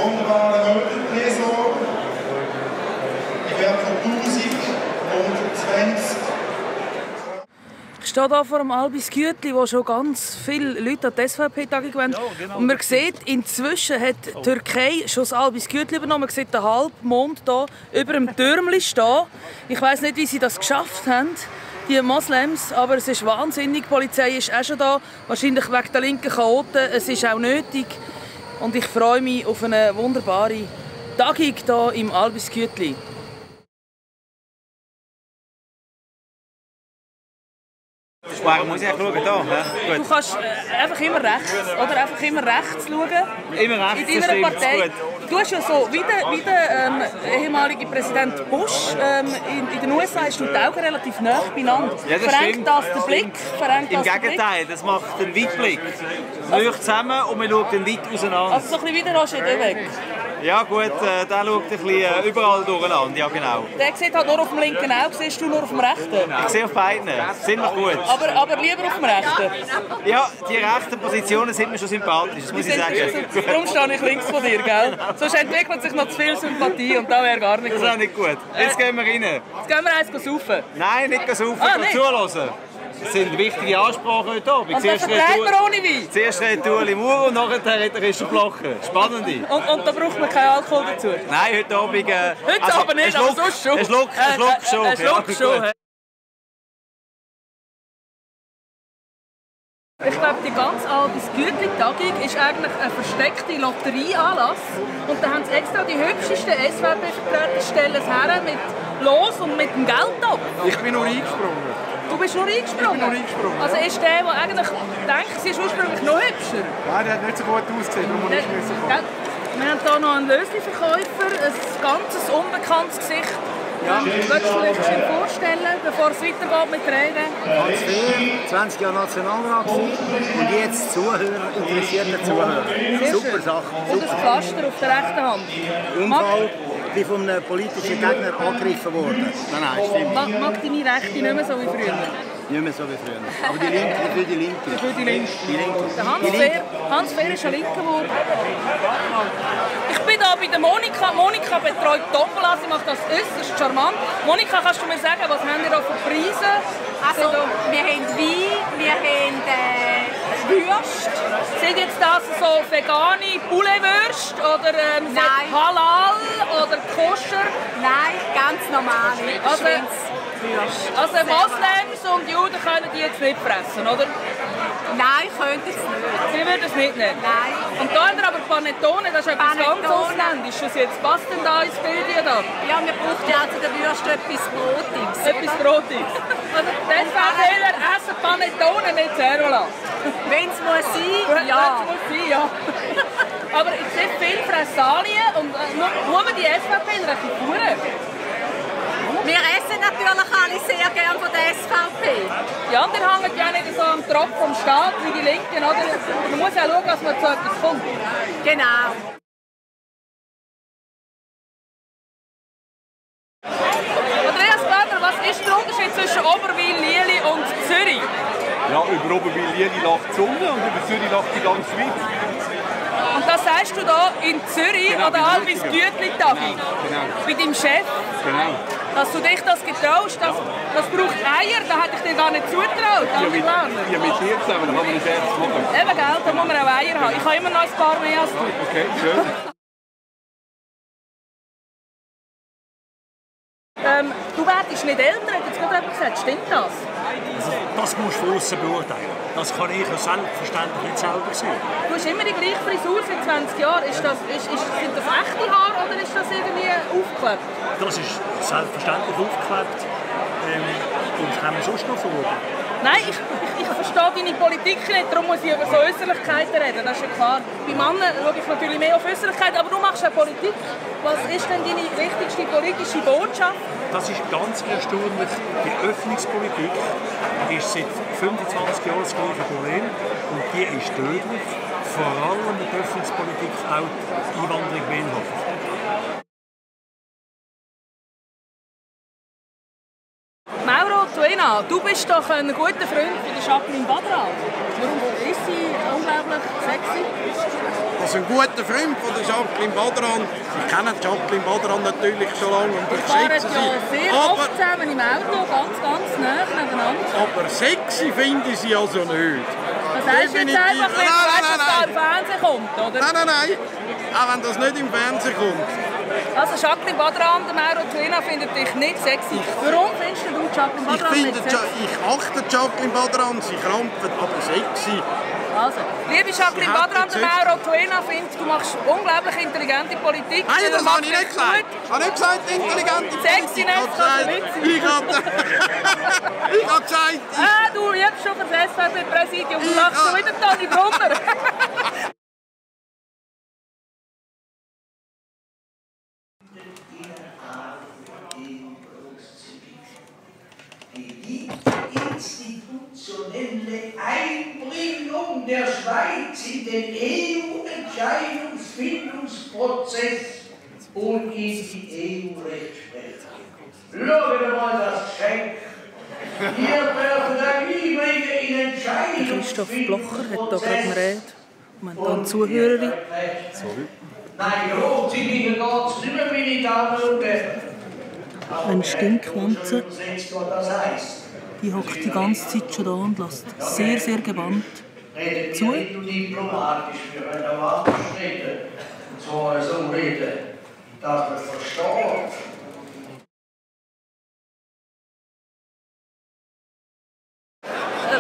wunderbare Möbeltresor. Ich werde von 1020. Ich stehe hier vor dem Albis Gütli, wo schon ganz viele Leute an die SVP-Tagung wollen. Ja, genau. Und man sieht, inzwischen hat die Türkei schon das Albis Gütli übernommen. Man sieht den Halbmond hier über dem Türmli stehen. Ich weiss nicht, wie sie das geschafft haben, die Moslems, aber es ist wahnsinnig. Die Polizei ist auch schon da, wahrscheinlich wegen der linken Chaoten. Es ist auch nötig. Und ich freue mich auf eine wunderbare Tagung hier im Albis Gütli. Warum muss ich schauen? Da, ja? Du kannst einfach immer rechts, oder einfach immer rechts schauen. Immer rechts, in deiner Partei. Du hast ja so, wie der ehemalige Präsident Bush in den USA, hast du die Augen relativ nah beieinander. Ja, das verrenkt stimmt. das den Blick? Im Gegenteil, das macht einen Weitblick. Man schaut zusammen und man schaut dann weit auseinander. Also so ein bisschen wie der Roger Devec. Ja gut, der schaut ein bisschen überall durcheinander, ja genau. Der sieht halt nur auf dem linken Auge, siehst du nur auf dem rechten? Ich sehe auf beiden, ziemlich gut. Aber lieber auf dem rechten? Ja, die rechten Positionen sind mir schon sympathisch, das muss ich sagen. Darum stehe ich links von dir, gell? Sonst entwickelt sich noch zu viel Sympathie und da wäre gar nicht gut. Das ist auch nicht gut. Jetzt gehen wir rein. Jetzt gehen wir eins saufen. Nein, nicht saufen, zuhören. Das sind wichtige Ansprachen heute Abend. Und das vertreibt man ohne Wein? Zuerst redet Ueli Maurer und nachher redet Christoph Blocher. Spannende. Und da braucht man keinen Alkohol dazu? Nein, heute Abend... Heute Abend nicht, aber sonst schon. Ein Schluck schon. Ein Schluck schon. Ich glaube, die ganze Albis Gütli-Tagung ist eigentlich ein versteckter Lotterieanlass. Und da haben sie extra die hübschesten SVP-Vertreter stellen her mit Los und mit dem Geldtopf. Ich bin nur eingesprungen. Du bist nur eingesprungen? Ich bin nur eingesprungen. Also ist der eigentlich denkt, sie ist ursprünglich noch hübscher? Nein, der hat nicht so gut ausgesehen, darum muss ich nicht so kommen. Wir haben hier noch einen Lösli-Verkäufer, ein ganzes unbekanntes Gesicht. Ja. Willst du vielleicht schnell vorstellen, bevor es weitergeht mit Reden? Hans Fehr, 20 Jahre Nationalrat und jetzt Zuhörer, interessierte Zuhörer. Super Sache. Und ein Pflaster auf der rechten Hand. Unfall, die von einem politischen Gegner angegriffen worden. Nein, stimmt. Mag deine Rechte nicht mehr so wie früher? Nicht mehr so wie früher. Aber die Linke, ich will die Linke. Ich will die Linke. Die Linke. Der Hans Fehr ist ein Linker geworden. Ich bin hier bei der Monika. Monika betreut Tombola, sie macht das äußerst charmant. Monika, kannst du mir sagen, was haben wir da für Preise? Also, wir haben Wein, wir haben Würste. Sind jetzt das so vegane Pouletwürste oder Halal oder Koscher? Nein, ganz normale Schweinswürste. Also Moslems und Juden können die jetzt nicht fressen, oder? Nein, könnten es nicht. Sie würden es nicht nehmen? Nein. Und da haben wir aber Panettone, das ist etwas ganz Ausländisches. Jetzt passt denn da ins Bild da? Ja, wir brauchen ja zu der Würste etwas Brotiges. Etwas Brotiges. Also das wäre essen Panettone, nicht Cerola. Wenn es muss sein, ja. Wenn es muss sein, ja. Aber ich sehe viele Fressalien und nur die SVP fuhren. Wir essen natürlich alle sehr gerne von der SVP. Die anderen hängen ja nicht so am Tropf vom Staat wie die Linken, oder? Man muss ja schauen, dass man zu etwas kommt. Genau. Andreas Glarner, was ist der Unterschied zwischen Oberwil, Lili und Zürich? Ja, über Oberwil, Lili lacht die Sonne und über Zürich lacht die ganze Schweiz. Und das sagst du hier in Zürich genau, an der Albis Gütli-Tagung? Genau. Bei deinem Chef? Genau. Dass du dich das getraust, das braucht Eier, da hätte ich dir gar nicht zugetraut. Ja, mit dir zusammen, da kann man einen Scherz machen. Eben, gell, da muss man auch Eier haben. Ich habe immer noch ein paar mehr als du. Okay, schön. Du werdest nicht älter, hat jetzt gerade jemand gesagt. Stimmt das? Das musst du von aussen beurteilen. Das kann ich ja selbstverständlich nicht selber sehen. Du hast immer die gleiche Frisur seit 20 Jahren. Sind das echte Haare oder ist das irgendwie aufgeklebt? Das ist selbstverständlich aufgeklebt. Und kann man sonst noch fragen? Nein, ich verstehe deine Politik nicht, darum muss ich über so Äußerlichkeiten reden, das ist ja klar. Bei Männern schaue ich natürlich mehr auf Äußerlichkeiten, aber du machst ja Politik. Was ist denn deine wichtigste politische Botschaft? Das ist ganz erstaunlich. Die Öffnungspolitik ist seit 25 Jahren das gleiche Problem und die ist tödlich. Vor allem die Öffnungspolitik auch die Einwanderung beinhaltet. Mauro Tuena, du bist doch ein guter Freund von der Jacqueline Badral. Warum ist sie unglaublich sexy? Also ein guter Freund von der Jacqueline Badran. Ich kenne Jacqueline Badran natürlich schon lange und ich fahren schätze sie. ja sehr oft zusammen im Auto, ganz nah nebeneinander. Aber sexy finde ich sie also nicht. Das heißt jetzt einfach, wenn du weißt, dass da im Fernsehen kommt, oder? Nein. Auch wenn das nicht im Fernsehen kommt. Also Jacqueline Badran, der Mauro Tuena, findet dich nicht sexy. Warum findest du Jacqueline Badran nicht sexy? Ich achte Jacqueline Badran, sie krampft, aber sexy. Also, liebe Jacqueline Badran, der Mauro Tuena findet, du machst unglaublich intelligente Politik. Nein, das habe ich nicht gesagt. Ich habe nicht gesagt, intelligente Politik. Ich habe gesagt... Du liebst schon für das SVP-Präsidium. Du lachst schon wieder Toni Brunner. Die institutionelle Einbringung der Schweiz in den EU-Entscheidungsfindungsprozess und in die EU-Rechtsprechung. Schauen wir mal das Geschenk. Wir dürfen einbringen in Entscheidungsfindungsprozess. Christoph Blocher hat hier gerade eine Rede. Wir haben hier eine Zuhörerin. Nein, Hochzinnigen geht es nicht mehr, meine Damen und Herren. Eine Stinkwanze, die hockt die ganze Zeit schon da und lässt sehr, sehr gebannt zu. Diplomatisch miteinander reden. Und zwar so reden, dass man versteht.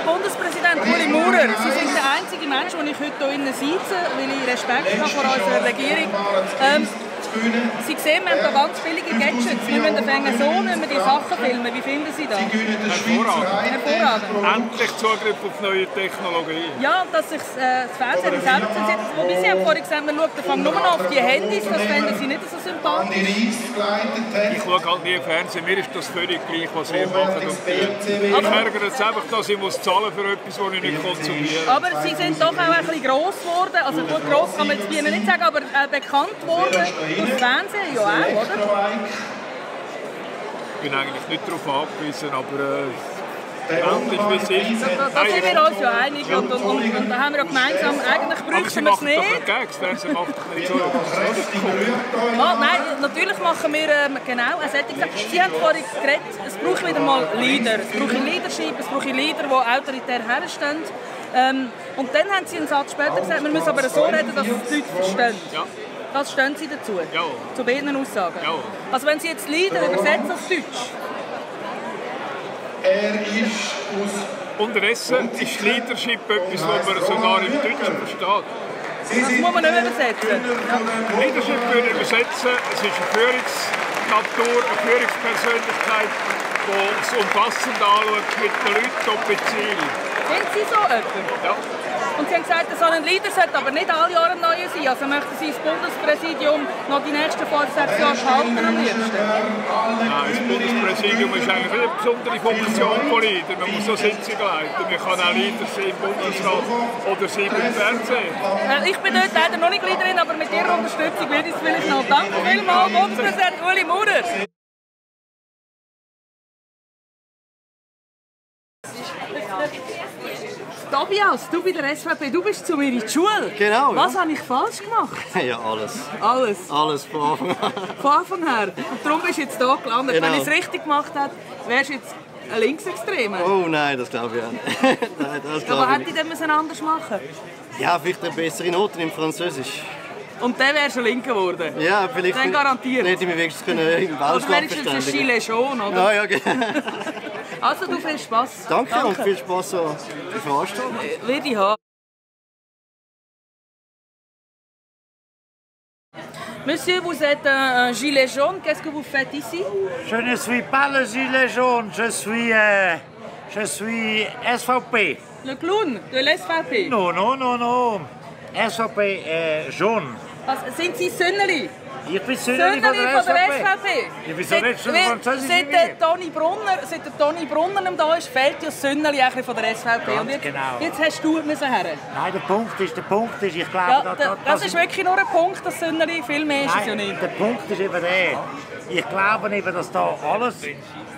Bundespräsident Ueli Maurer, Sie sind der einzige Mensch, den ich heute hier sitze, weil ich Respekt habe vor unserer Regierung. Sie sehen, wir haben hier ganz billige Gadgets. Wir müssen so die Sachen filmen. Wie finden Sie das? Hervorragend. Endlich Zugriff auf neue Technologie. Ja, dass sich das Fernsehen selber setzt. Wobei Sie haben vorhin gesagt, man schaut nur noch auf die Handys. Das fänden Sie nicht so sympathisch. Ich schaue halt nie Fernsehen. Mir ist das völlig gleich, was ihr macht. Ich ärgere jetzt einfach, dass ich zahlen für etwas, das ich nicht konsumiere. Aber Sie sind doch auch ein bisschen gross geworden. Also gut, gross kann man jetzt Ihnen nicht sagen, aber bekannt geworden. Das Fernsehen ja auch, oder? Ich bin eigentlich nicht darauf angewiesen, aber endlich wie es ist. Da sind wir uns ja einig und da haben wir ja gemeinsam, eigentlich bräuchten wir es nicht. Das Fernsehen macht doch nicht so. Nein, natürlich machen wir genau eine solche Sache. Sie haben vorhin geredet, es braucht wieder mal Leader. Es braucht Leadership, es braucht Leader, die autoritär herstehen. Und dann haben Sie einen Satz später gesagt, wir müssen aber so reden, dass es die Leute verstehen. Ja. Was stehen Sie dazu? Ja. Zu beiden Aussagen? Ja. Also wenn Sie jetzt Leader übersetzen auf Deutsch? Unterdessen ist Leadership etwas, was man sogar im Deutschen versteht. Das muss man nicht übersetzen. Leadership würde ich übersetzen, es ist eine Führungsnatur, eine Führungspersönlichkeit, die es umfassend anschaut mit den Leuten und mit Zielen. Sind Sie so jemand? Ja. Und Sie haben gesagt, so ein Leader sollte aber nicht alle Jahre neu sein. Also möchten Sie das Bundespräsidium noch die nächsten 5-6 Jahre halten am liebsten? Nein, das Bundespräsidium ist eigentlich eine besondere Funktion von Leader. Man muss so Sitzungen leiten. Man kann auch Leader sein im Bundesrat oder sein im Fernsehen. Ich bin dort leider noch nicht Leaderin, aber mit Ihrer Unterstützung will ich es vielleicht noch. Danke vielmals, Bundespräsident Ueli Maurer. Tobias, du bei der SVP, du bist zu mir in die Schule. Genau. Was habe ich falsch gemacht? Ja, alles. Alles? Alles von Anfang an. Von Anfang her? Und darum bist du jetzt hier gelandet. Genau. Wenn ich es richtig gemacht hätte, wärst du jetzt ein Linksextremer. Oh nein, das glaube ich auch nicht. Nein, das aber glaube hätte ich das anders machen? Ja, vielleicht eine bessere Noten im Französisch. Und dann wärst du linker geworden? Ja, vielleicht. Dann garantiert. Dann hätte ich mich wenigstens im Weltschlag verständigen. Oder wenigstens ein Gilet schon, oder? Ja, ja, genau. Also, du viel Spass. Danke und viel Spass an der Veranstaltung. Würde ich haben. Monsieur, vous êtes un gilet jaune. Qu'est-ce que vous faites ici? Je ne suis pas le gilet jaune, je suis SVP. Le clown de l'SVP? Non, non, non, non. SVP jaune. Was, sind Sie Sönneli? Ich bin Sönneli von der SVP. Ich bin so nicht schon Französisch wie wir. Seit der Toni Brunner da ist, fehlt ja Sönneli von der SVP. Ganz und jetzt, genau. Jetzt hast du müssen her. Nein, der Punkt ist, ich glaube... Ja, das ist wirklich nur ein Punkt, das Sönneli, viel mehr ist es ja nicht. Der Punkt ist eben der, ich glaube eben, dass da alles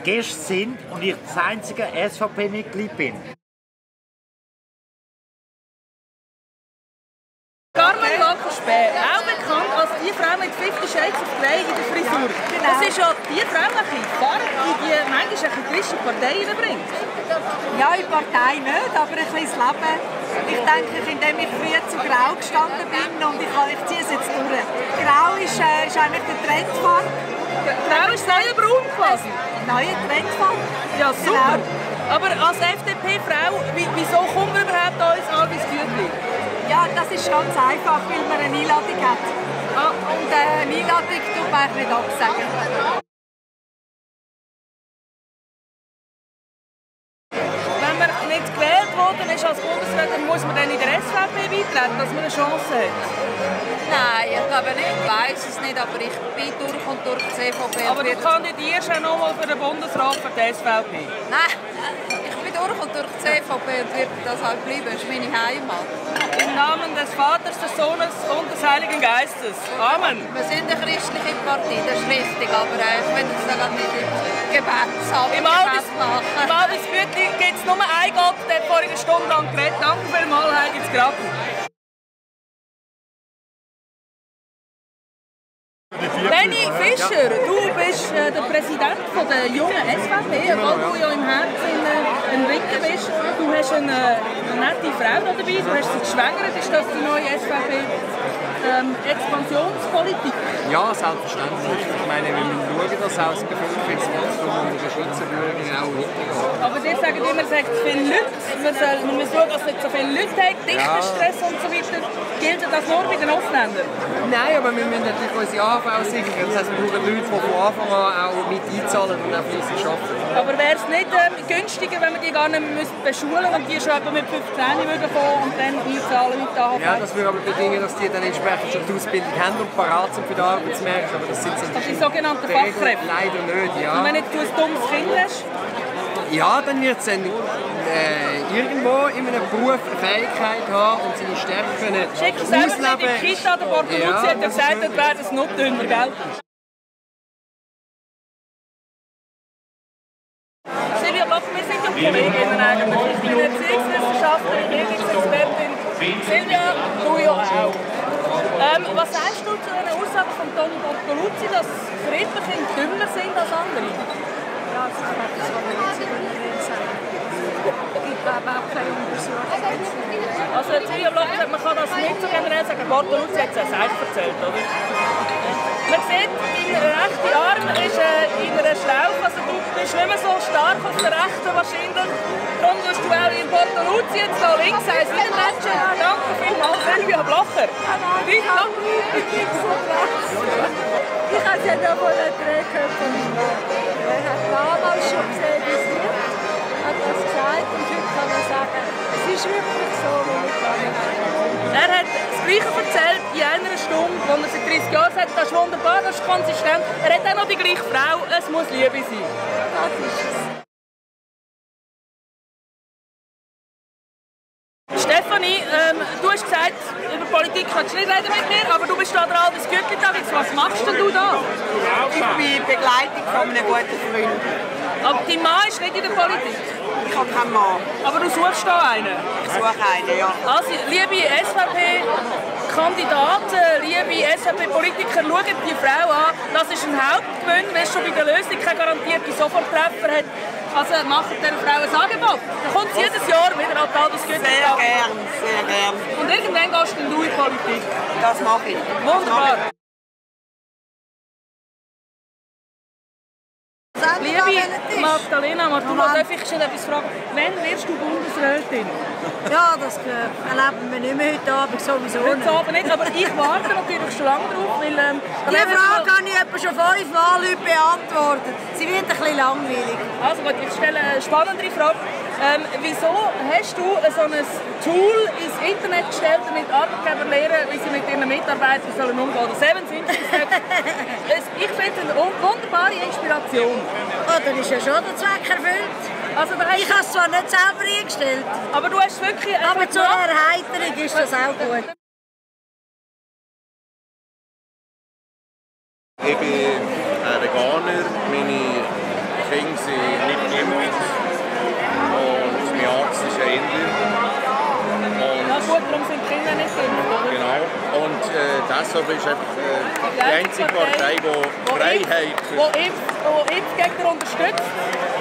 Gäste sind und ich das einzige SVP-Mitglied bin. Carmen Walker bekannt als die Frau mit 50 Shades of Grey in der Frisur. Genau. Das ist ja die Frau, die Farbe in die manchmal eine christliche Partei bringt. Ja, in die Partei nicht, aber ein bisschen das Leben. Ich denke, indem ich früher zu grau gestanden bin und ich ziehe es jetzt durch. Grau ist eigentlich der Trendfarbe. Grau ist neue Braun quasi. Neue Trendfarbe. Ja, super. Genau. Aber als FDP-Frau, wieso kommen wir überhaupt an uns Albis Gütli? Ja, das ist ganz einfach, weil man eine Einladung hat. Und eine Einladung tut man nicht absagen. Wenn man nicht gewählt worden ist als Bundesrat, dann muss man dann in der SVP beitreten, dass man eine Chance hat? Nein, ich glaube nicht. Ich weiss es nicht, aber ich bin durch und durch die CVP. Aber du kandidierst ja nochmal für den Bundesrat für die SVP? Nein, ich bin durch und durch die CVP und werde das halt bleiben. Das ist meine Heimat. Im Namen des Vaters, des Sohnes und des Heiligen Geistes. Amen. Wir sind eine christliche Partei, das ist richtig, aber ich will das dann nicht im Gebetsabend machen. Im Albis Gütli gibt es nur einen Gott, der hat vorhin eine Stunde lang geredet. Danke vielmals, Heidi Graben. Benny Fischer, du bist der Präsident der jungen SVP, obwohl du ja im Herzen ein Ritter bist. Du hast eine nette Frau dabei, du hast sie geschwängert. Ist das die neue SVP-Expansionspolitik? Ja, selbstverständlich. Ich meine, wir müssen schauen, dass auch das Bevölkerungswachstum unserer Schweizer Bürger auch weitergeht. Aber ihr sagt immer, es sagt viele Leute, wir müssen schauen, dass es nicht so viele Leute hat, Dichterstress und so weiter. Gilt das nur bei den Ausländern? Nein, aber wir müssen natürlich unsere AHV sichern. Das heisst, wir brauchen Leute, die von Anfang an auch mit einzahlen und auch fleissig arbeiten. Aber wäre es nicht günstiger, wenn wir die gar nicht mehr beschulen und die schon etwa mit 15 würden kommen und dann einzahlen mit der AHV? Ja, das würde aber bedingen, dass die dann entsprechend schon die Ausbildung haben und parat sind für den Arbeitsmarkt. Aber das sind die sogenannten Fachkräfte? Leider nicht, ja. Und wenn du ein dummes Kind hast? Ja, dann wird es irgendwo in einem Beruf eine Fähigkeit haben und seine Stärken ausleben. Schickst du selber in die Kita, der Bortoluzzi hat ja gesagt, dort wäre es noch dünner, gell? Silvia Block, wir sind ja Kolleginnen eigentlich. Ich bin Erziehungswissenschaftlerin, Bildungsexpertin. Silvia, du ja auch. Was sagst du zu einer Aussage von Tom Bortoluzzi, dass friedliche Kinder dümmer sind als andere? Ja, das kann man nicht so generell sagen. Es gibt aber auch keine Untersuchungen. Also Silvia Block sagt, man kann das nicht so generell sagen. Bortoluzzi hat es ja selbst erzählt, oder? Man sieht, dein rechter Arm ist in einer Schlaufe, also du bist nicht mehr so stark auf der rechten wahrscheinlich. Darum musst du auch in Bortoluzzi jetzt da links heißt wieder Menschen. Danke vielmals, Silvia Blocher. Ich habe es ja noch von der Drehköpfe gemacht. Er hat damals schon gesehen, wie es wird, hat das gesagt und heute kann er sagen, es ist wirklich so, wie ich kann. Er hat das Gleiche erzählt in einer Stunde, wo er seit 30 Jahren sagt, das ist wunderbar, das ist konsistent. Er hat auch noch die gleiche Frau, es muss Liebe sein. Das ist es. Stefanie, du hast gesagt, über Politik kannst du nicht reden mit mir, aber du bist da der Albis Gütli-Tag. Was machst denn du da? Ich bin Begleitung von einem guten Freund. Aber dein Mann ist nicht in der Politik? Ich habe keinen Mann. Aber du suchst da einen? Ich suche einen, ja. Also, liebe SVP-Kandidaten, liebe SVP-Politiker, schaut die Frau an. Das ist ein Hauptgewinn, weil es schon bei der Lösung keine garantierte Soforttreffer hat. Also macht dieser Frau ein Angebot. Dann kommt sie jedes Jahr wieder an die Albis Gütli-Tag. Sehr gern, sehr gern. Und irgendwann gehst du in die Politik? Das mache ich. Wunderbar. Liebe Magdalena, darf ich schon etwas fragen? Wann wirst du Bundesrätin? Ja, das erleben wir nicht mehr heute Abend sowieso nicht. Heute Abend nicht, aber ich warte natürlich schon lange drauf, weil... Die Frage habe ich etwa schon 5 Mal heute beantwortet. Sie wird ein bisschen langweilig. Also gut, ich stelle eine spannendere Frage. Wieso hast du so ein Tool ins Internet gestellt, damit Arbeitgeber lernen, wie sie mit ihren Mitarbeitern umgehen sollen? Das Seven Simpsons. Ich finde es eine wunderbare Inspiration. Oh, dann ist ja schon der Zweck erfüllt. Also, ich habe es zwar nicht selber eingestellt. Aber du hast wirklich... Aber zur Erheiterung ist das auch gut. Ich bin ein Veganer, meine Kinder sind nicht geimpft und mein Arzt ist ein Inder. Ja gut, Gut, darum sind die Kinder nicht geimpft, oder? Genau. Und das ist einfach die einzige Partei, die Freiheit die Impfgegner unterstützt.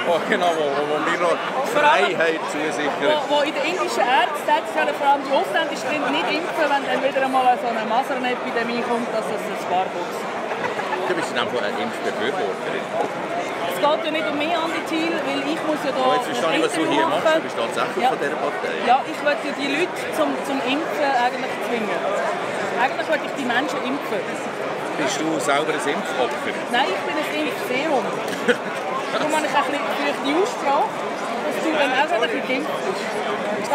Oh, genau, wo wir noch Freiheit zusichern. Wo in den indischen Ärzten sagt, vor allem die ausländischen Kinder nicht impfen, wenn dann wieder einmal so eine Masernepidemie kommt, dass es ein Sparbox. Du bist einfach eine Impfbefürworterin. Es geht ja nicht um mich an die Ziel, weil ich muss ja da... Aber jetzt verstehe ich, was du hier machst. Du bist tatsächlich von dieser Partei. Ja, ich möchte ja die Leute zum Impfen eigentlich zwingen. Eigentlich möchte ich die Menschen impfen. Bist du selber ein Impfopfer? Nein, ich bin ein Impfserum. Darum habe ich auch vielleicht die Aussprache, dass du dann auch ein bisschen geimpft bist.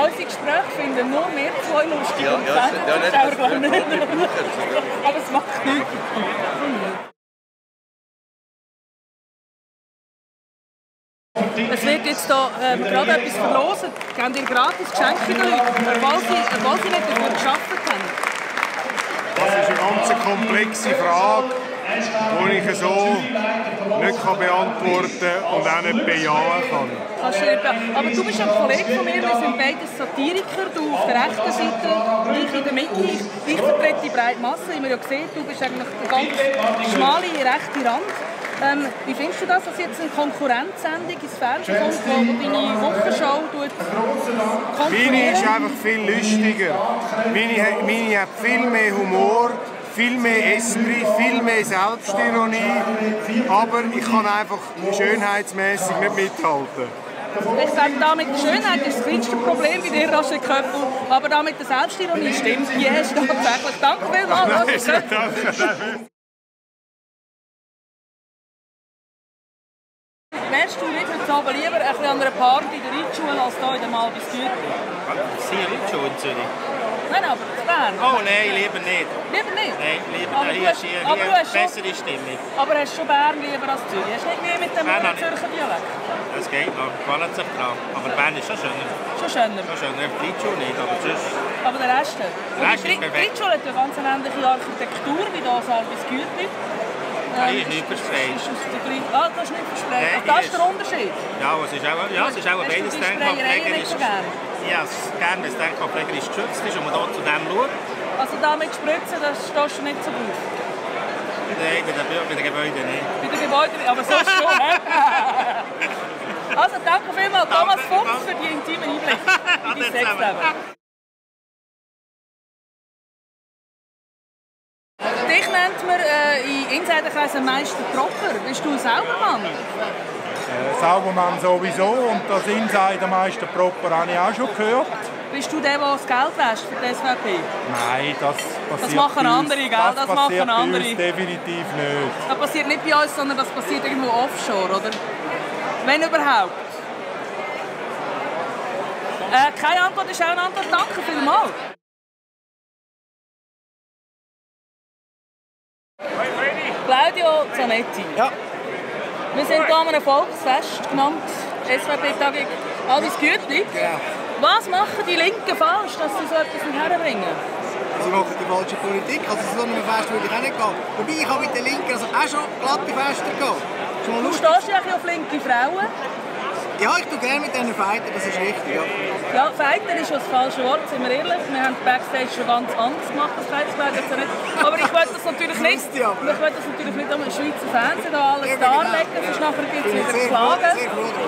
Unsere Gespräche finden nur wir zwei lustig und aber es macht nichts. Es wird jetzt hier gerade etwas verlosen. Geben ihr gratis Geschenke den Leuten, obwohl sie nicht dafür gearbeitet haben? Das ist eine ganz komplexe Frage, die ich so nicht beantworten und auch nicht bejahen kann. Aber du bist ein Kollege von mir, wir sind beide Satiriker, du auf der rechten Seite, ich in der Mitte. Ich vertrete die breite Masse, wie wir ja gesehen, du bist eigentlich der ganz schmale rechte Rand. Wie findest du das, dass jetzt eine Konkurrenzsendung ins Fernsehen kommt, wo deine Wochenshow konkurriert? Meine ist einfach viel lustiger. Meine hat viel mehr Humor, viel mehr Esprit, viel mehr Selbstironie. Aber ich kann einfach schönheitsmässig nicht mithalten. Ich sage, da mit der Schönheit ist das kleinste Problem bei dir, Roger Köppel. Aber da mit der Selbstironie stimmt, die hast du tatsächlich. Danke vielmals, Roger Köppel. Wärst du nicht heute Abend lieber ein bisschen an einer Party in der Reitschule als hier in der Malbis-Gütli? Sie Reitschule in Zürich? Nein, aber in Bern. Oh nein, lieber nicht. Lieber nicht? Nein, lieber hier ist bessere Stimmung. Aber hast du schon Bern lieber als Zürich? Hast du nicht mehr mit dem Zürcher Dialekt? Das geht noch, gewöhnt sich dran. Aber Bern ist schon schöner. Schon schöner? Schon schöner, die Reitschule nicht, aber sonst... Aber der Rest? Der Rest ist perfekt. Die Reitschule hat ja ganz eine ähnliche Architektur wie hier Malbis-Gütli. Nein, ist nicht verspreit. Das ist nicht verspreit. Ach, das ist der Unterschied? Ja, es ist auch beides denkmalpflegerisch. Ja, gerne, wenn es denkmalpflegerisch geschützt ist und man hier zu dem schaut. Also da mit Spritzen, das stehst du nicht so gut? Nein, bei den Gebäuden nicht. Bei den Gebäuden nicht, aber sonst schon, hä? Also danke vielmals, Thomas Fuchs, für die intimen Einblicke in dein Sexleben. Dich nennt man in Insiderkreisen Meister Tropper. Bist du Saubermann? Saubermann sowieso und das Insidermeister Tropper habe ich auch schon gehört. Bist du der das Geld wäscht für die SVP? Nein, das passiert das machen andere, gell? Das passiert machen andere. Bei uns definitiv nicht. Das passiert nicht bei uns, sondern das passiert irgendwo offshore, oder? Wenn überhaupt. Keine Antwort ist auch eine Antwort. Danke vielmals. Claudio Zanetti. Ja. Wir sind hier an einem Volksfest, genannt SVP-Tagung Albis-Gütli. Ja. Was machen die Linken falsch, dass sie so etwas herbringen? Sie machen die falsche Politik. Also so einem Fest würde ich auch nicht gehen. Wobei ich habe mit den Linken auch schon glatte Feste gehabt. Du stehst ja auf linke Frauen. Ja, ich tue gerne mit denen fighten, das ist richtig. Ja, fighten ist das falsche Wort, sind wir ehrlich. Wir haben Backstage schon ganz anders gemacht, das weiß ich jetzt nicht. Aber ich will das natürlich nicht. Ich will das natürlich nicht am Schweizer Fernsehen da alles darlegen, sonst nachher gibt es wieder Klagen.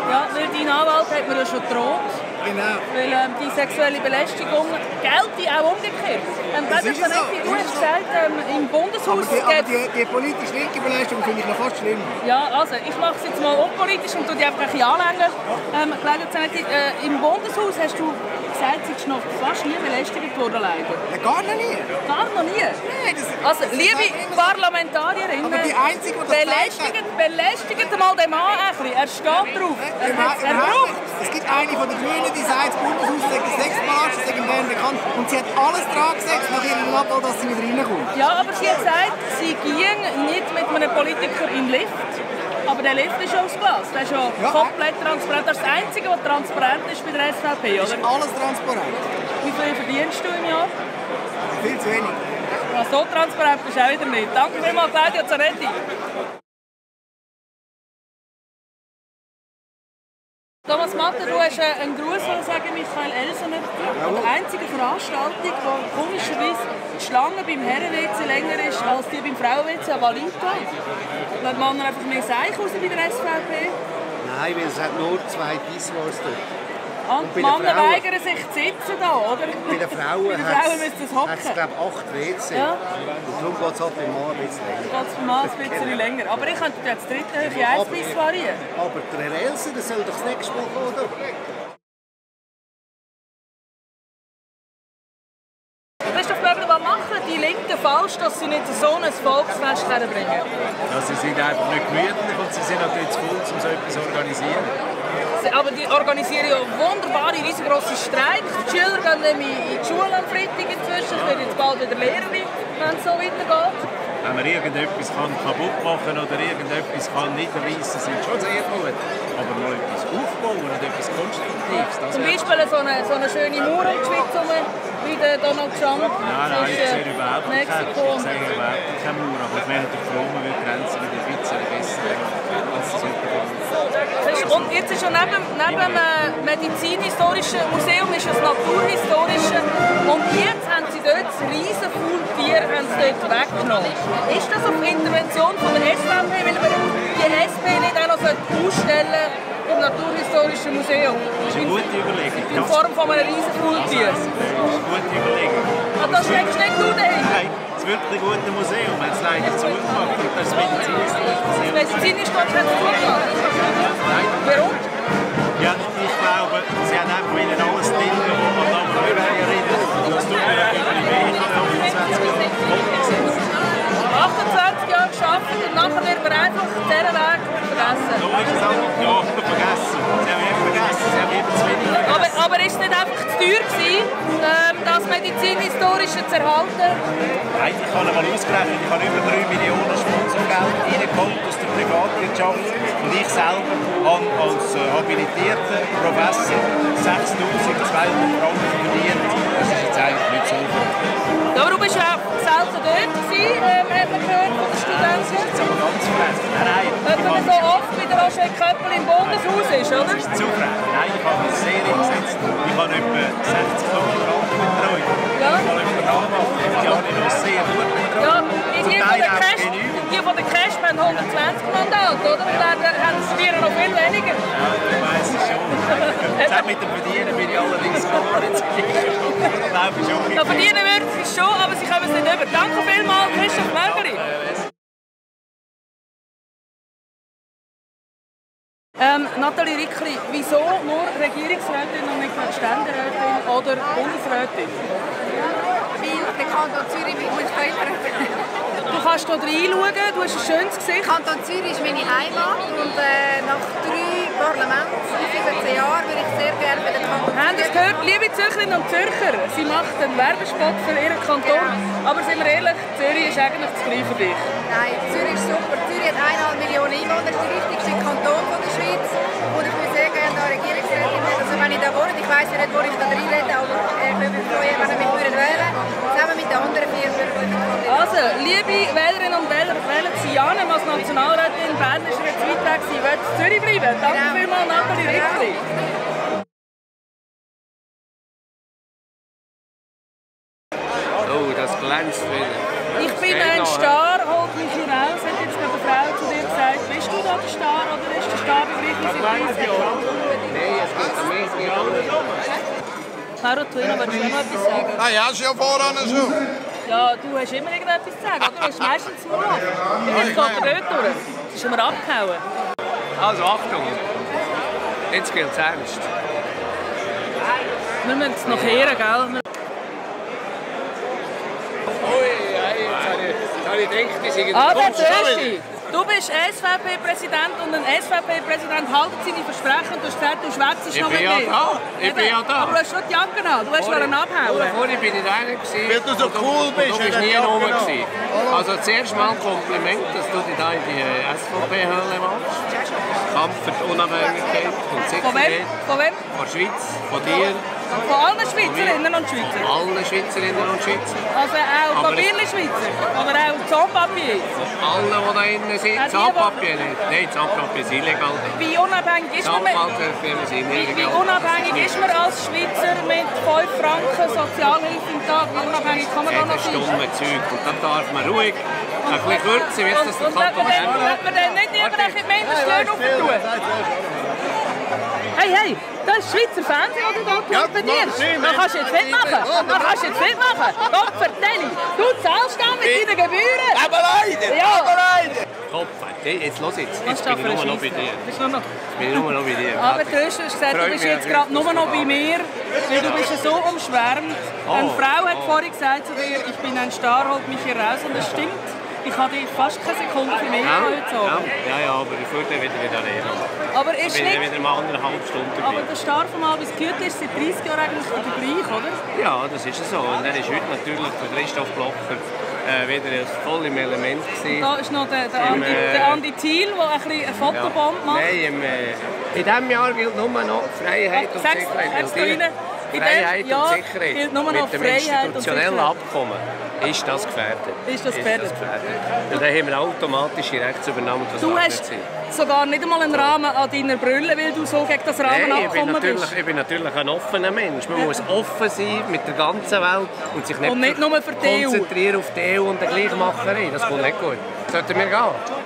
Ja, weil dein Anwalt hat mir ja schon gedroht. Genau. Weil die sexuelle Belästigung gilt auch umgekehrt. Das ist so. Du hast gesagt, im Bundeshaus... Aber die politisch linke Belästigung finde ich noch fast schlimm. Ja, also ich mache es jetzt mal unpolitisch und tue die einfach ein bisschen anlängen. Im Bundeshaus hast du gesagt, du bist noch fast nie belästigt worden, leider. Ja, gar noch nie. Gar noch nie? Nein, also, liebe Parlamentarierinnen, aber die Einzige, die belästigt mal den Mann ein bisschen. Er steht drauf. Er braucht. Es gibt eine von den Grünen, die sagt, das Bundeshaus sei ein Sexpalast, das sei in Bern bekannt. Und sie hat alles dran gesetzt nach ihrem Abbau, dass sie wieder reinkommt. Ja, aber sie hat gesagt, sie ging nicht mit einem Politiker in den Lift. Aber der Lift ist schon aus Glas. Der ist schon komplett transparent. Das ist das Einzige, was transparent ist bei der SVP, oder? Ist alles transparent. Wie viel verdienst du im Jahr? Viel zu wenig. Ja, so transparent bist du auch wieder nicht. Danke vielmals, Claudio Zanetti. Thomas Mathe, du hast einen Gruß sagen, Michael Elsener. An der einzigen Veranstaltung, wo komischerweise die Schlange beim Herren-WC länger ist als die beim Frauen-WC an Valita. Lassen die Männer einfach mehr Seich raus bei der SVP? Nein, weil es hat nur 2 Pisswars dort. Und die Männer weigern sich zu sitzen da, oder? Bei den Frauen müssen es hocken. Hat es, glaube ich, 8 WC. Ja. Und darum geht es halt beim Mann ein bisschen länger. Geht es beim Mann ein bisschen länger. Aber ich könnte jetzt dritte Höhe Eisbiss variieren. Aber der Herr Elser, der soll doch das nächste Mal kommen, oder? Christoph Böbler, was machen die Linken falsch, dass sie nicht so ein Volksfest bringen? Ja, sie sind einfach nicht gemütlich und sie sind natürlich zu faul, um so etwas zu organisieren. Aber die organisieren ja wunderbare, riesengroße Streiks. Die Schüler gehen nämlich in die Schule am Freitag inzwischen. Ich werde jetzt bald wieder Lehrerin, wenn es so weitergeht. Wenn man irgendetwas kaputt machen oder irgendetwas niederreißen, sind schon sehr gut. Aber mal etwas aufbauen und etwas Konstruktives. Zum Beispiel so eine schöne Mauer in die Schweiz, wie der Donald Trump. Nein, ich sehe überhaupt keine Mauer. Aber ich wäre natürlich froh, man würde die Grenzen wieder ein bisschen besser als es heute ist. Und jetzt ist ja neben dem Medizinhistorischen Museum ist das Naturhistorische. Und jetzt haben sie dort das riesen Faultier weggenommen. Ist das auf Intervention von der SVP, weil man die SP nicht auch noch ausstellen im Naturhistorischen Museum? Das ist eine gute Überlegung. In Form von einem riesen Faultier. Das ist eine gute Überlegung. Und das steckst nicht du dahin? Nein, es ist wirklich ein gutes Museum. Wir haben es leider zugemacht. Und das Medizinhistorische Museum. Das Medizinhistorische hat es zugemacht? Nein. Warum? Ja, ich glaube, sie haben einfach wieder alles drin, wo man dann darüber reden. Das tut mir natürlich weh. Ich habe 28 Jahre gearbeitet und nachher wird man einfach diesen Weg vergessen. So ist es auch. Ja, vergessen. Sie haben eben vergessen. Sie haben eben zu wenig vergessen. Aber ist es nicht einfach zu teuer gewesen, das Medizinhistorische zu erhalten? Nein, ich habe einmal ausgerechnet, ich habe über 3 Millionen Sponsorgeld reingeholt aus der Privatwirtschaft. Und ich selber habe als habilitierter Professor 6'200 Franken verdient. Das ist jetzt eigentlich nicht so viel. Ja, aber du bist ja selten dort gewesen, hat man gehört von den Studenten. Das ist jetzt aber ganz frech. Nein. Wenn man so oft wie der Roger Köppel im Bundeshaus ist, oder? Das ist zu frech. Nein, ich habe eine Serie gesetzt. Ich habe etwa 60 Doktoranden betreut. Ja. Ich habe etwa nachgemacht. Die habe ich noch sehr gut betreut. Ja, die von der Cash haben 120 Mandate, oder? Und dann haben sie noch viel weniger. Ja, ich weiss es schon. Das mit dem Verdienen bin ich allerdings gar nicht so sicher. Ja, verdienen würden sie schon, aber sie kommen es nicht über. Danke vielmals, Christoph Mögeli. Nathalie Rickli, wieso nur Regierungsrätin und nicht Ständerätin oder Bundesrätin? Weil der Kanton Zürich mit mir können. Du kannst hier reinschauen, du hast ein schönes Gesicht. Kanton Zürich ist meine Heimat und nach 3 Parlaments in 17 Jahren würde ich sehr gerne für den Kanton Haben Sie es gehört? Liebe Zürcherinnen und Zürcher, sie macht einen Werbespot für ihren Kanton. Genau. Aber sind wir ehrlich, Zürich ist eigentlich das Gleiche für dich. Nein, Zürich ist super. Zürich hat 1,5 Millionen Einwohner, ist der wichtigste Kanton von der Schweiz. Und ich würde sehr gerne da Regierungsrätin werden. Also wenn ich da wohne, ich weiss ja nicht, wo ich da reinrede, aber ich würde mich freuen, wenn ihr mich wählen würdet. Zusammen mit den anderen 4 Bürgern. Also, liebe Wählerinnen und Wähler, wählen Sie Janem als Nationalrätin. Bern ist jetzt weit weg. Sie wollen in Zürich bleiben. Danke vielmals, Nathalie Rickli. Oh, das glänzt wieder. Ich bin ein Star, holt mich hier raus. Hat jetzt gerade eine Frau zu dir gesagt, bist du da der Star oder ist der Star bei gleich wie Sie? Nein, es geht am meisten an. Caro Tuino, willst du noch etwas sagen? Ah ja, ist ja voran so. Ja, du hast immer irgendetwas zu sagen, oder? Du hast meistens den Mund auf. Jetzt geht er dort durch. Jetzt ist er mir abgehauen. Also Achtung, jetzt gilt es ernst. Wir müssen es noch hören, gell? Jetzt habe ich gedacht, die sind du bist SVP-Präsident und ein SVP-Präsident hält seine Versprechen. Du hast gesagt, du schwätzt noch mit mir. Ich bin ja da. Aber du hast schon die Jacke an. Du hast schon abhauen. Vorhin bin ich einer gewesen. Weil du so cool bist. Du bist nie rum gewesen. Also zuerst mal ein Kompliment, dass du dich da in die SVP-Hölle machst. Kampf für die Unabhängigkeit und Sicherheit. Von wem? Von der Schweiz, von dir. Von allen Schweizerinnen und Schweizer? Alle Schweizerinnen und Schweizer. Also auch Papierli-Schweizer? Oder auch Zahnpapier? Alle, die da innen sind, Zahnpapier nicht. Nein, Zahnpapier ist illegal. Wie unabhängig ist man, wie unabhängig ist man als Schweizer mit 5 Franken Sozialhilfe im Tag? Wie unabhängig kann man da noch sein? Das ist dumme Zeug. Und dann darf man ruhig ein bisschen kürzer, wie es das der Kanton Bern macht. Und wenn man dann nicht lieber die Mindestlöhne aufentun? Hey, das ist Schweizer Fernsehen, das du da torpedierst. Das kannst du jetzt nicht machen. Das kannst du jetzt nicht machen. Gott vertelle. Du zahlst dann mit deinen Gebühren. Aber leider! Ja. Aber leider! Kopf, jetzt los jetzt. Jetzt bin ich nur noch bei dir. Bist du noch? Jetzt bin ich nur noch bei dir. Aber du hast gesagt, du bist jetzt gerade nur noch bei mir, weil du bist so umschwärmt. Eine Frau hat vorhin gesagt zu dir, ich bin ein Star, holt mich hier raus. Und das stimmt. Ich habe dich fast keine Sekunde für mich heute sagen. Ja, aber ich würde wieder reden. Aber ist ich bin nicht... wieder mal 1,5 Stunden dabei. Aber der Star von Albis Gütli ist seit 30 Jahren eigentlich der gleiche, oder? Ja, das ist so. Und er ist heute natürlich für Christoph Blocher wieder voll im Element gewesen. Da ist noch der Andi Thiel, der ein bisschen ein Fotoband macht. Nein, in diesem Jahr gilt nur noch Freiheit und Sicherheit. Freiheit und Sicherheit gilt nur noch mit dem Freiheit institutionellen Abkommen ist das gefährdet. Ist das gefährdet? Und dann haben wir automatische Rechtsübernahme. Du hast sogar nicht einmal einen Rahmen an deiner Brille, weil du so gegen das Rahmenabkommen bist. Ich bin natürlich ein offener Mensch. Man muss offen sein mit der ganzen Welt und sich nicht nur für die konzentrieren auf die EU und die Gleichmacherei. Das kommt nicht gut. Sollten wir gehen.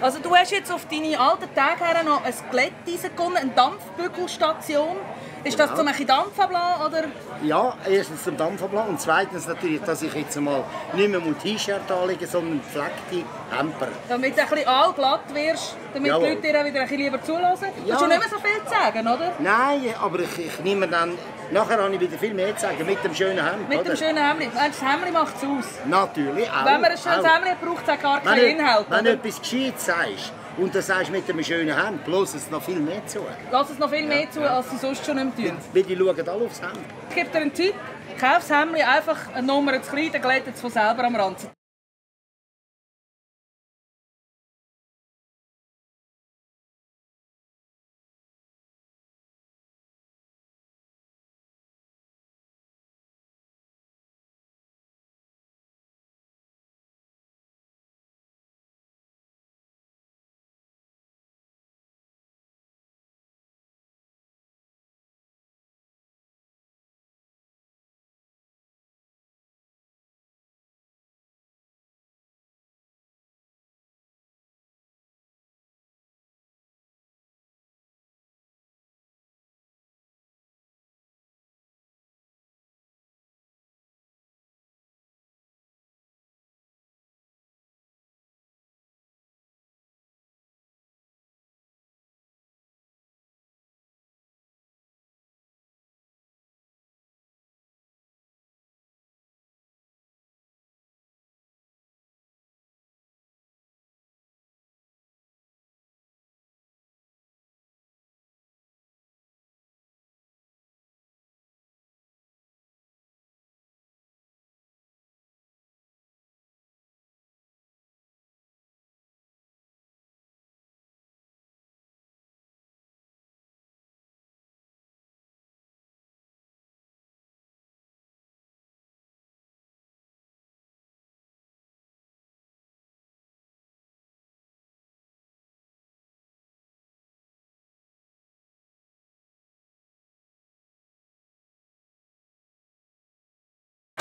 Also du hast jetzt auf deine alten Tage her noch ein Glätteisen gefunden, eine Dampfbügelstation. Ist das zum Dampf ablassen, oder? Ja, erstens zum Dampf ablassen und zweitens natürlich, dass ich jetzt mal nicht mehr ein T-Shirt anlege, sondern gefleckte Hemper. Damit du ein bisschen allglatt wirst, damit die Leute dir auch wieder ein bisschen lieber zulassen. Ja. Du hast nicht mehr so viel zu sagen, oder? Nein, aber ich nehme dann... Nachher habe ich wieder viel mehr zu sagen, mit dem schönen Hemd. Mit dem schönen Hemd. Das Hemd macht es aus. Natürlich, auch. Wenn man ein schönes Hemd hat, braucht es auch gar keinen Inhalt. Wenn du etwas Gescheites sagst und das sagst mit einem schönen Hemd, lass es noch viel mehr zu. Lass es noch viel mehr zu, als sie sonst schon nicht tun. Weil die schauen alle aufs Hemd. Ich gebe dir einen Tipp. Kauf das Hemd einfach eine Nummer zu klein, dann glättet es von selber am Ranzen.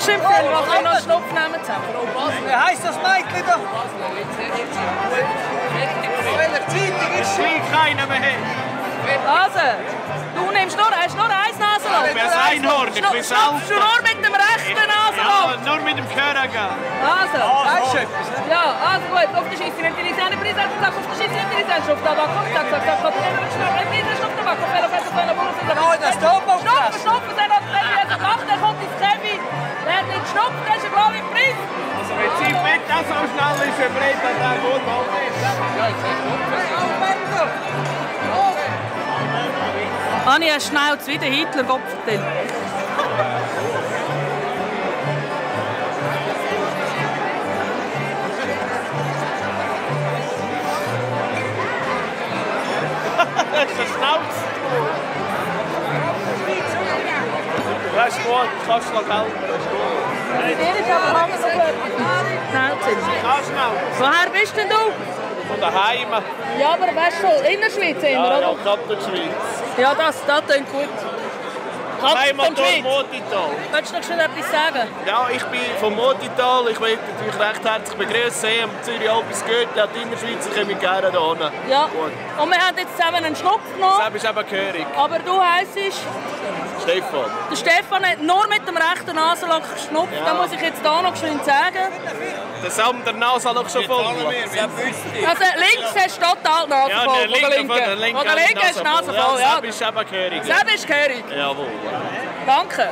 Schimpfen, was wir noch Schnupf nehmen zusammen. Wie heisst das Mädchen da? Welcher Zeitung ist sie? Keiner mehr. Also, du nimmst nur, hast nur ein Nasenloch. Ich bin ein Einhorn, ich bin Schnupfst du nur mit dem rechten Nasenloch? Ja, nur mit dem Körner. Also, ja, also gut, auf der Scheiße nimmt die eine Prise, sag auf der Scheiße nimmt die eine Schnupf, Tabak, sag, Schnupf, Tabak, Nein, das Tabak. Schnupfen, der hat jetzt gemacht, der kommt ins Käfig. Der hat nicht geschnupft, der ist ein blauer Preis. Also wenn sie mit das so schnell ist, verbrennt dann der Mund mal Anni, hast schnell wie der Hitler geopfert. Ha ha ha! Schnauz. Das ist gut, kannst du noch gelten. Der ist aber langsam Woher bist denn du? Von daheim. Ja, aber weißt du, Innerschweiz immer, oder? Ja, Kanton-Schweiz. Ja, das klingt gut. Heimatort Motital. Willst du noch schnell etwas sagen? Ja, ich bin vom Motital. Ich möchte natürlich recht herzlich begrüßen. Am Zürich Albis Gürtel, an die Innerschweiz. Ich komme gerne hierher. Ja, und wir haben jetzt zusammen einen Schnupf genommen. Das ist eben gehörig. Aber du heisst... Stefan. Der Stefan hat nur mit dem rechten Nasenloch geschnupft. Ja. Da muss ich jetzt hier noch schnell sagen. Der Sam, der Nasenloch schon voll. Also links hast du total die Nase voll. Ja, der linke hast du die Nase voll. Ja. Seb ist eben gehörig. Seb ist gehörig. Jawohl. Danke.